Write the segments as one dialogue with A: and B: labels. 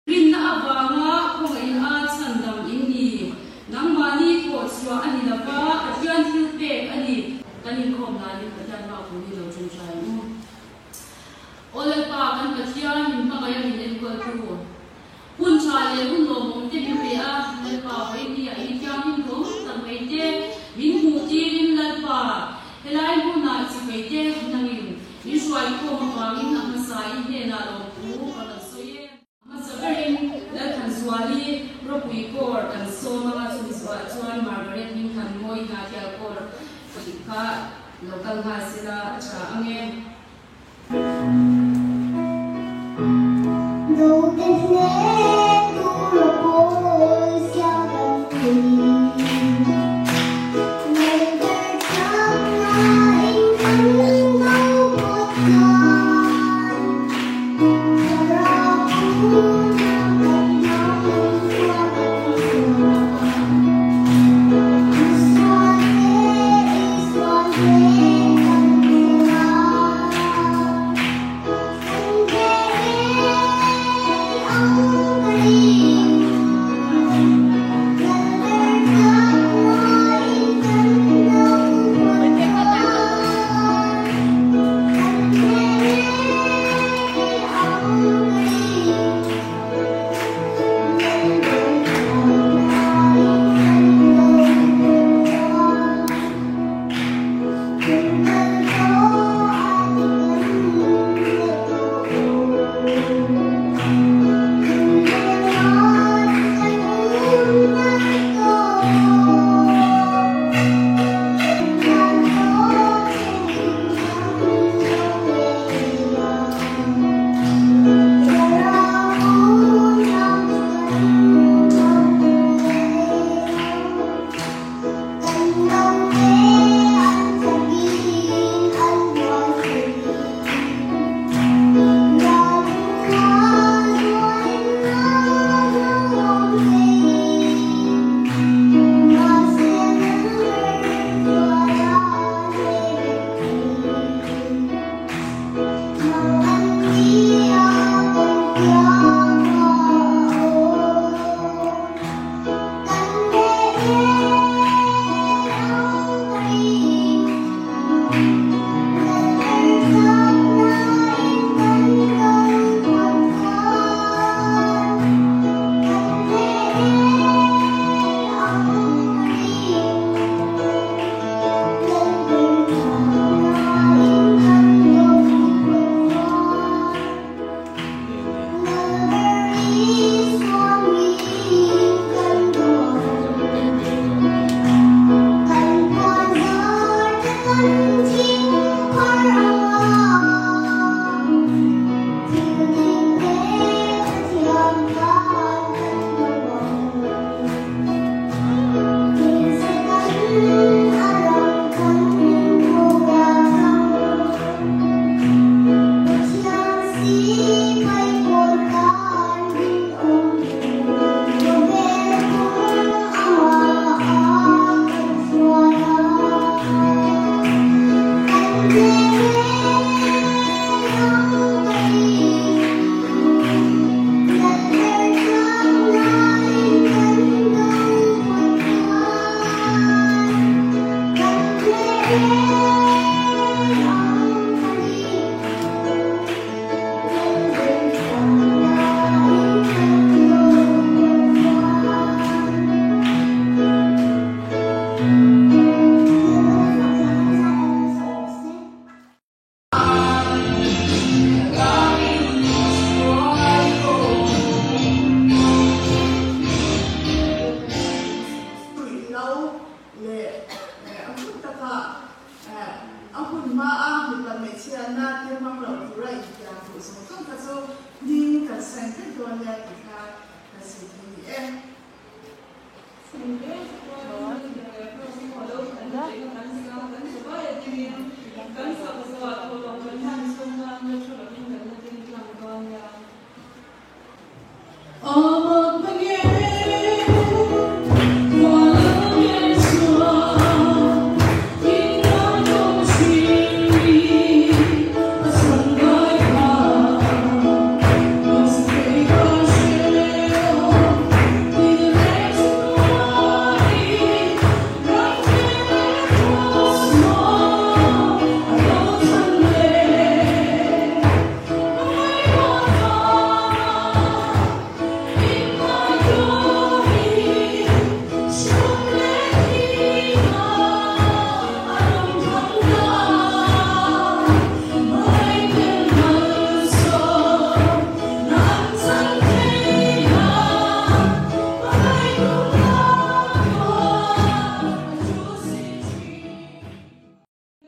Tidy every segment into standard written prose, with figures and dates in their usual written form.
A: Rinna avanga khawngaih a chhandam in ni. Nangmahni thawh chhuah a ni lova, Pathian thil pek a ni. Kan inkhawm laiin Pathian hma pawh hi lo ṭawngṭai ang u. Aw Lalpa, kan Pathian, min hmangaih a min enkawltu. Hun ṭha leh hun lawmawm te min pe a, Lalpa vawinia i thianghlim hlawm tak mai te min hmuh tirin Lalpa, helai hmunah chipai te nangin min hruai khawm avangin a hmasa i hnenah lawmthu ka rawn sawi e. A hmasa berin Lalthanzuali ropui kawr kan sawm anga chumi zuah chuan Margaret Hmingthanmawi Hnathial kawr tih kha lo kal nghal sela a ṭha ang e.
B: Ruihhlo leh a hmun taka. A hun hma a mipa hmeichhiatna te hmang loh tura intiam duh zawng zawng kha chu hming kan sign vek dawn nia tih kha kan sawi thei ni e.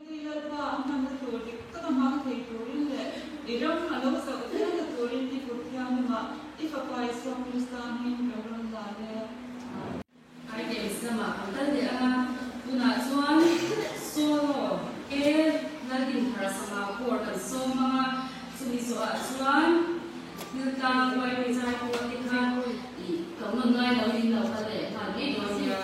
C: Hei Lalpa a hmanna tur dik taka hmang thei turin leh i ram a lo zauh zelna turin i kut thianghlimah i Fapa Isua Krista hmingin kan rawn lan e.
A: Items lamah kan kal leh ang a, tunah chuan solo ke Laldinthara sangha court an sawm ang a, chumi zawhah chuan Thiltlang Uaimi zai pawh te kha ih ko nawn ngai lo in lo kal leh nghal ngei dawn nia.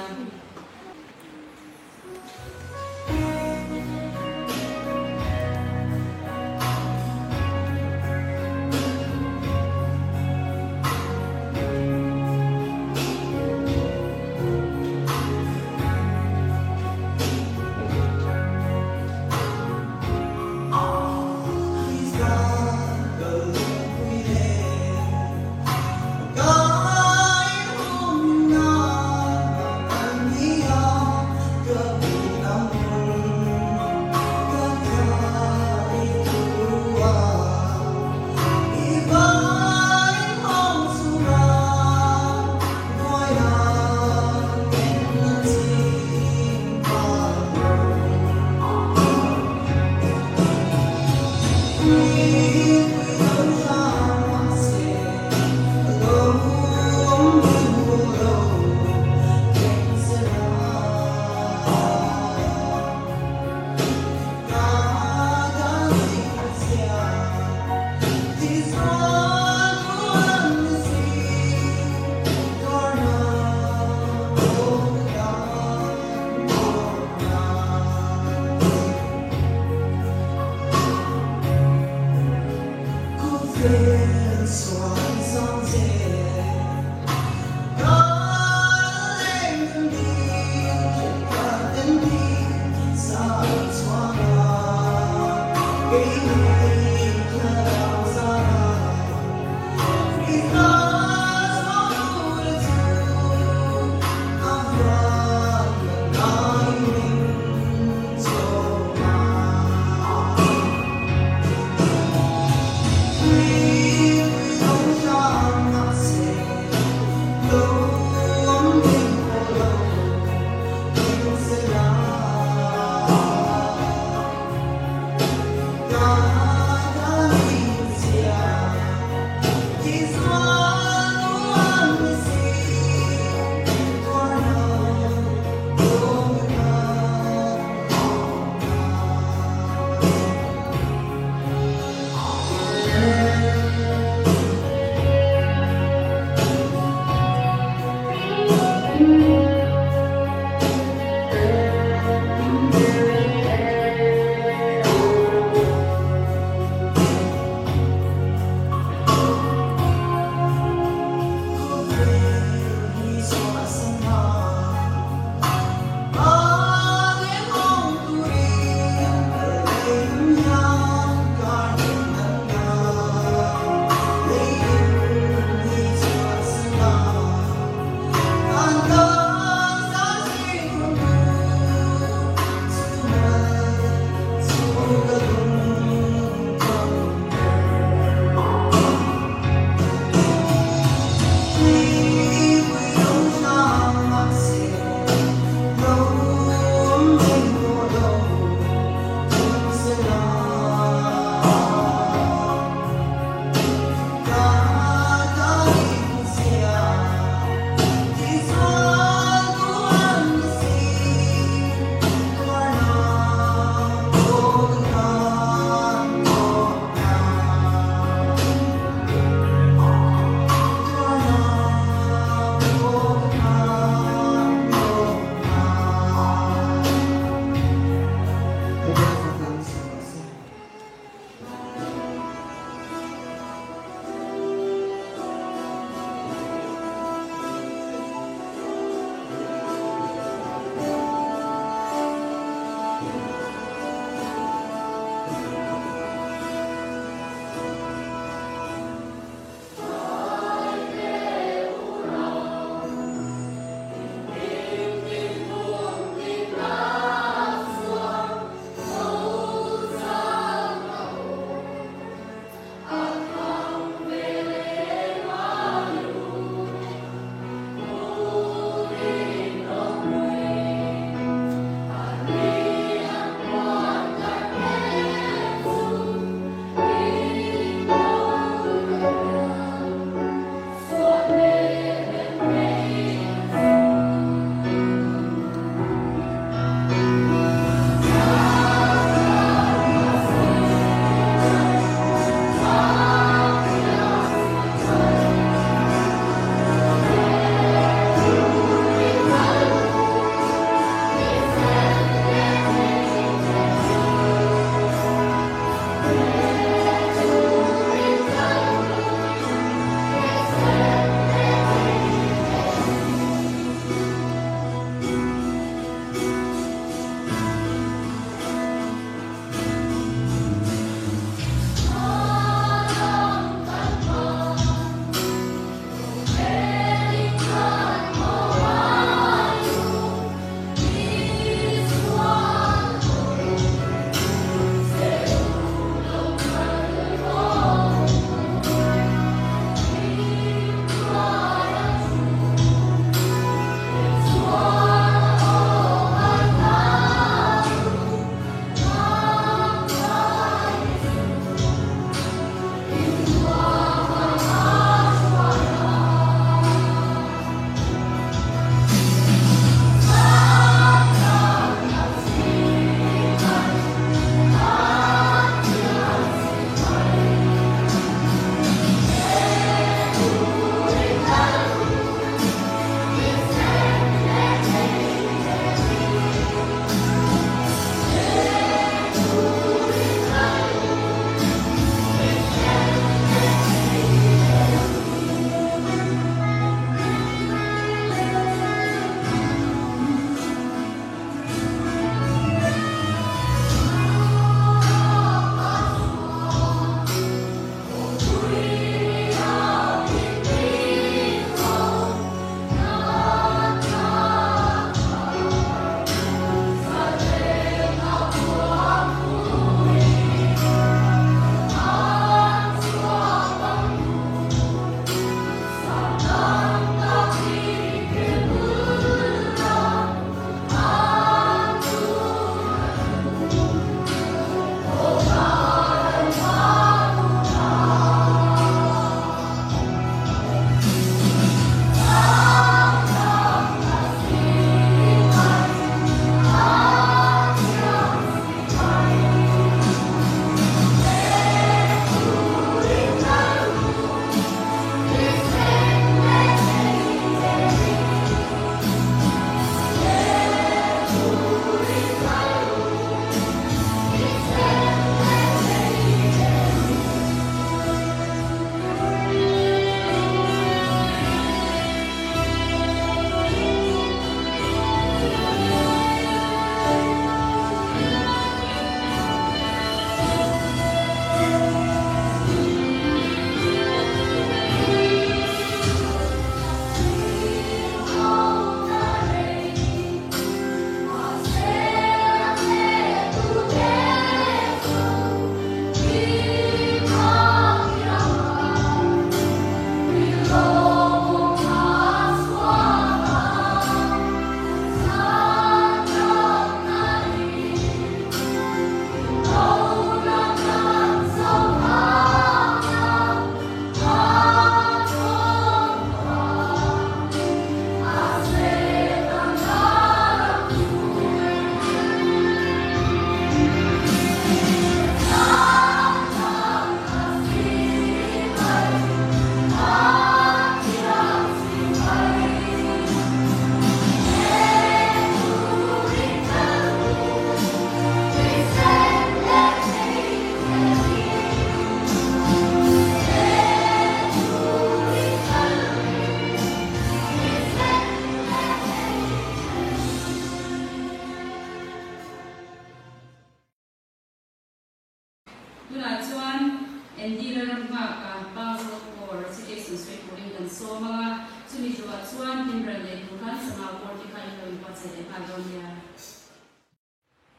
A: Tunah chuan Andy Lalramnghaka, Pangzawl Corps, Citizen sawi turin kan sawm ang a, chumi zawhah chuan hlimral leh tur khan sangha kawr te kha in lo inbuatsaih leh nghal dawn nia.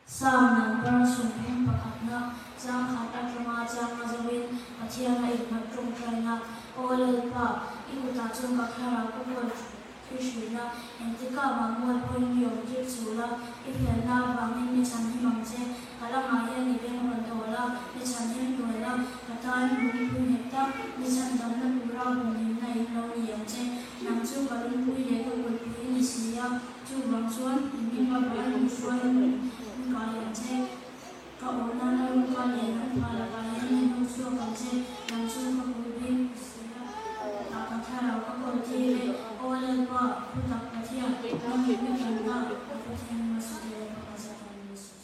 D: Psalm number 31 na chang khat atanga changa zoin Pathian a innghat tawngtaina, Aw Lalpa, i kutah chuan ka thlarau ka kawl thi hrin a, engtikah mah mual pawhin mi awm tir chul a, i felna avangin mi chhan him ang che, ka lamah hian i beng rawn dawl a, mi chhan him hnuai a, ka tan lungpui nghet tak, mi chhan damna tura humhimna in lo ni ang che, nang chu ka lungpui leh ka kulhpui i ni si a. Chuvang chuan i hming avangin mi hruai min kai ang che, ka awhna na ruka lian an phah lakah hian min hnuk chhuak ang che, nang chu ka kut bik i si a, tah ka thlarau ka kawl tir e, Aw Lalpa, thu tak Pathian, nang in mi tanna, ka Pathian Masute ka zatan ni suh.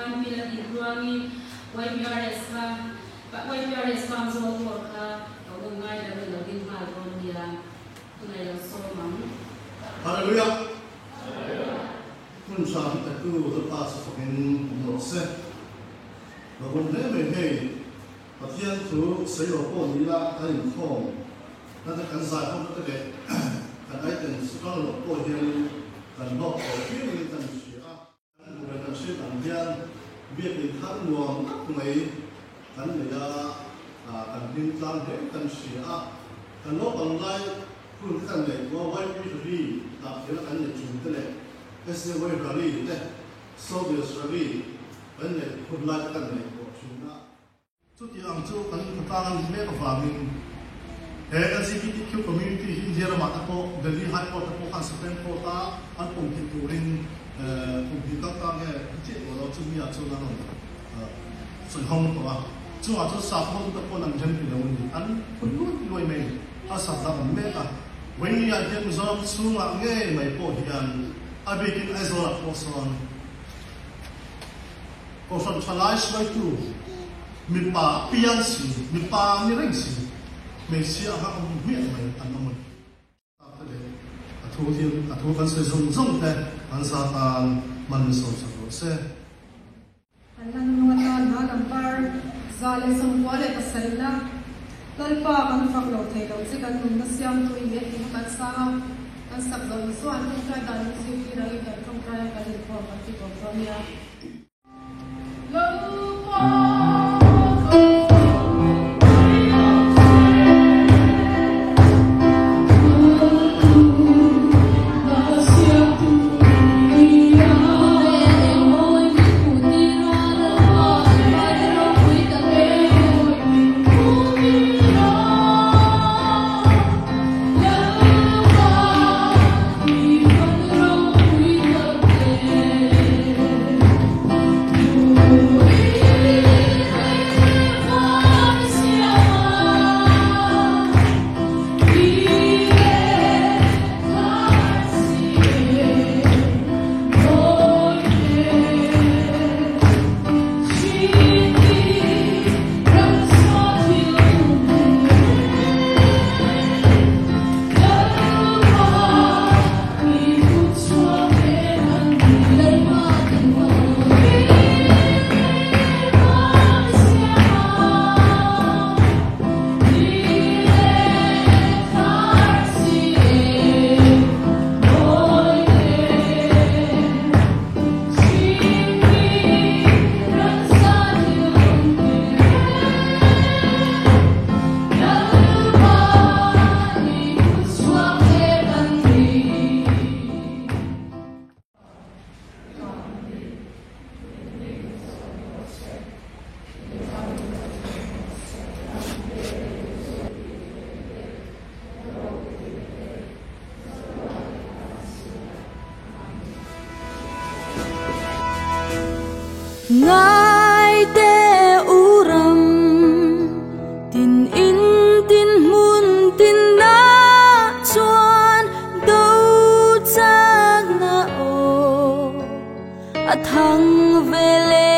A: Khan Pi Laltintluangi, YPRS kha, YPRS Pangzawl Court kha ka awm ngai lo in lo ding nghal dawn nia, tunah i lo sawm ang.
E: Hallelujah! Hmun hram hi petu Lalpa chu fakin awm rawh se. Lo awm hle mai hei, Pathian thu sawi lo pawh ni ila kan inkhawm na te kan zai ho te leh kan item chu tang loh pawh hianin kan hlawk tawh viau in kan hria a. Kan hmu leh kan hriat ang hian biakin thar nuam tak mai kan nei a, kan hlim tlang hle kan hria a. Kan naupang lai hun te kan neih pawh YP Rally tah thila kan neih chung te leh SAY Rally te, Soviets Rally kan neih hun lai te kan neih pawh thin a. Chuti ang chu kan khawtlang a nih mek avangin he LGBTQ community hi India ramah te pawh Delhi High Court te pawh khan Supreme Court a an pawm theih turin kum hnih kal ta nge an chiah tawh lo chumi ah chuan an rawn sawi hawng tawh a. Chungah chuan sap ho te pawh an rem ti lo a ni. An phun luai luai mai a sap dang awm mek a. Vawinia hian Mizoram chhungah ngei mai pawh hian a bikin Aizawl ah pawh sawn Kohhran thalai hruaitu mipa piang si, mipa ni reng si, hmeichhia anga awm hmiah mai an awm a ni. Te leh a thu thil, a thu kan sawi zawng zawng te an za tan hman ni sawi sak rawh se.
F: An la nung atan hna lambar 197 na Lalpa kan fak lo thei lo che kan nunna siamtu i nia tih kha kan sang a, kan sak lo ni chuan tawngtai dan min zirtir angin kan tawngtai a kan inkhawm kan ti tawp dawn nia. Lalpa ka
G: Ngai te uram tin in tin hmun tin na chuan do chak na o a thang ve le.